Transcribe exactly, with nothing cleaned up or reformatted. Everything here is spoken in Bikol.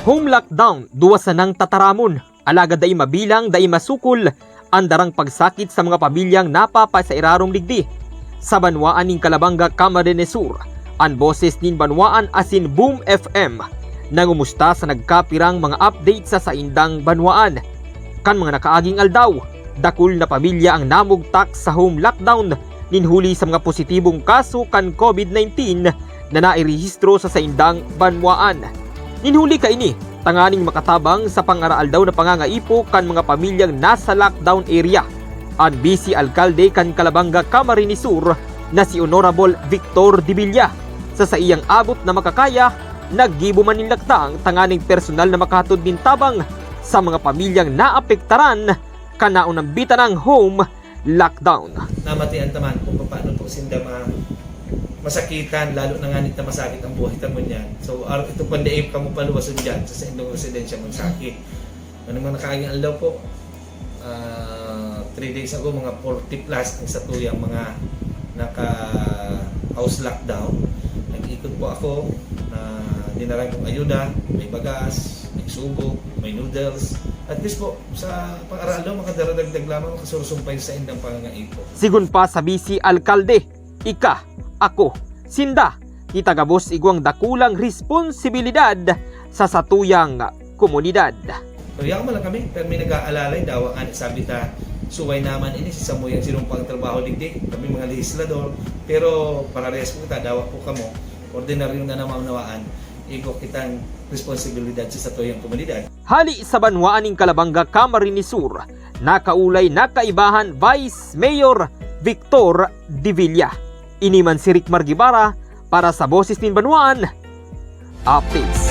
Home lockdown, duwa sanang tataramon, alagad dai mabilang, dai masukol an darang pagsakit sa mga pamilyang napapasairarom digdi. Sa banwaan nin Calabanga, Camarines Sur, an Boses nin Banwaan asin Boom F M nangumusta sa nagkapirang mga update sa saindang banwaan. Kan mga nakaaging aldaw, dakul na pamilya ang namugtak sa home lockdown nin huli sa mga positibong kaso kan COVID nineteen na nairehistro sa saindang banwaan. Nin huli kaini, tanganing makatabang sa pang-araaldaw na pangangaipo kan mga pamilyang nasa lockdown area, an Vice Alkalde kan Calabanga, Camarines Sur na si Honorable Victor Debilla. Sa saiyang abot na makakaya, naggibo man nin lakdang tanganing personal na makahatod nin tabang sa mga pamilyang naapektaran kan naunang bitanang home lockdown. Namatian ta man kung paano po sinda ma masakitan, lalo na nga nita masakit ang buhay ta ngunyan. So, ar- ito pang daig kamo paluwason dyan sa, sa indong residensya mong sakit. Ano mga nakaaging aldaw po, ah, three days ago, mga forty plus ang satuyang mga naka house lockdown. Nag-ikot po ako na dinaran kong ayuda, may bagas, may subo, may noodles. At least po, sa pang-aral daw, makadaradagdag lamang, makasursumpay sa indang pangangaipo. Sigun pa sa Vice Alkalde, ika, ako, sinda, kita gabos igwang dakulang responsibilidad sa satuyang komunidad. So, yaman lang kami, pero may nag-aalalay, dawa nga ni sabi ta, suway naman ini si Samuyan sinumpang trabaho digdi, kami mga legislador, pero pararehas po kita, dawa po kamo, ordinaryo na namamawaan, igwa kitang responsibilidad sa satuyang komunidad. Hali sa banwaan nin Calabanga, Camarines Sur, nakaulay na kaibahan Vice Mayor Victor Debilla. Ini man si Rick Margibara para sa Boses nin Banwaan Updates.